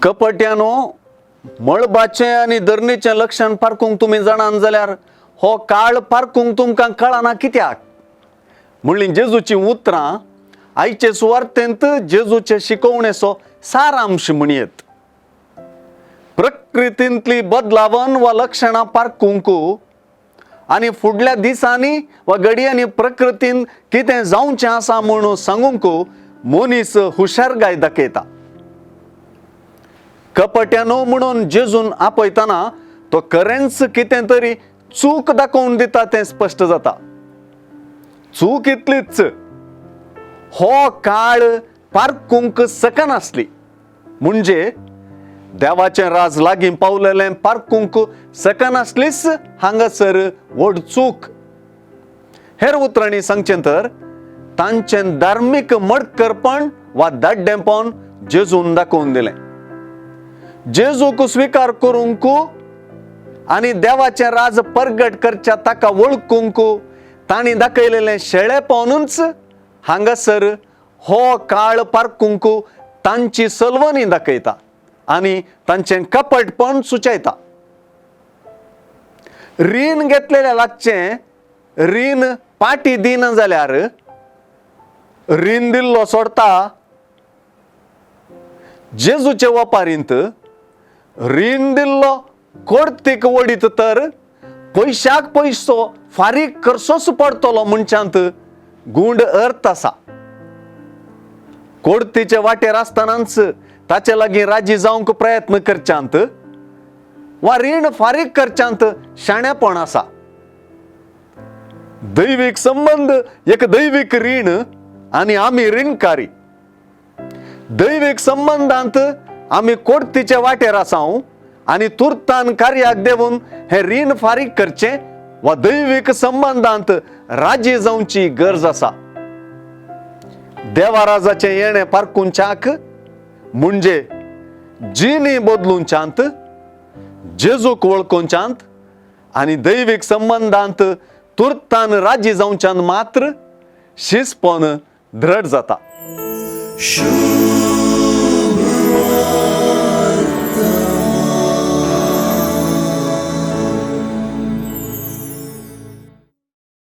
कपट्यानो, मळबाचें आनी धरणीचें लक्षण पारखूंक तुमी जाणान जाल्यार हो काळ पारखूंक तुमकां कळना कित्याक म्हणलीं जेजूचीं उतरां आयचे सुवार्तेंत जेजूचे शिकवणेचो सारांश म्हणयेत. प्रकृतींतली बदलावन वा लक्षणां पारखूंक आनी फुडल्या दिसांनी वा घडयांनी प्रकृतीन कितें जावचें आसा म्हूण सांगूंक मनीस हुशारगाय दाखयता. कपट्यानो म्हणून जेजून आपयतना तो खरेंच कितें तरी चूक दाखोवन दिता तें स्पश्ट जाता. चूक इतलीच, हो काळ पारखूंक शकनासली, म्हणजे देवाचें राज लागीं पावलेलें पारखूंक शकनासलीच हांगासर व्हड चूक. हेर उतरांनी सांगचें तर तांचें धार्मीक मडकरपण वा दाड्डेंपण जेजून दाखोवन दिलें. जेजूक स्विकार करूंक आनी देवाचें राज परगट करच्या ताका वळखूंक तांणी दाखयलेलें शेळेपणूच हांगासर हो काळ पारखूंक तांची सलवणी दाखयता आनी तांचें कपटपण सुचयता. रीण घेतलेल्या लागचें रीण पाटी दिना जाल्यार रीण दिल्लो सोडता. जेजूचे वपारींत रीण दिल्लो कोर्तीक वडीत तर पयशाक पयसो फारीक करचोच पडटलो मनशांत गूंड अर्थ आसा. कोर्तीचे वाटेर आसतनाच ताचे लागीं राजी जावंक प्रयत्न करच्यांत वा रीण फारीक करच्यांत शाणेपण आसा. दैवीक संबंद एक दैवीक रीण आनी आमी रिणकारी. दैवीक संबंदांत आमी कोर्तीचे वाटेर आसाव आनी तुर्तान कार्याक देवून हें रीण फारीक करचें वा दैवीक संबंदांत राजी जावची गरज आसा. देवाराजाचें येणें पारखुंच्याक म्हणजे जिणी बदलुंच्यांत, जेजूक वळखुंच्यांत आनी दैवीक संबंदांत तुर्तान राजी जावच्यान मात्र शिस्पन द्रढ जाता. शुभ.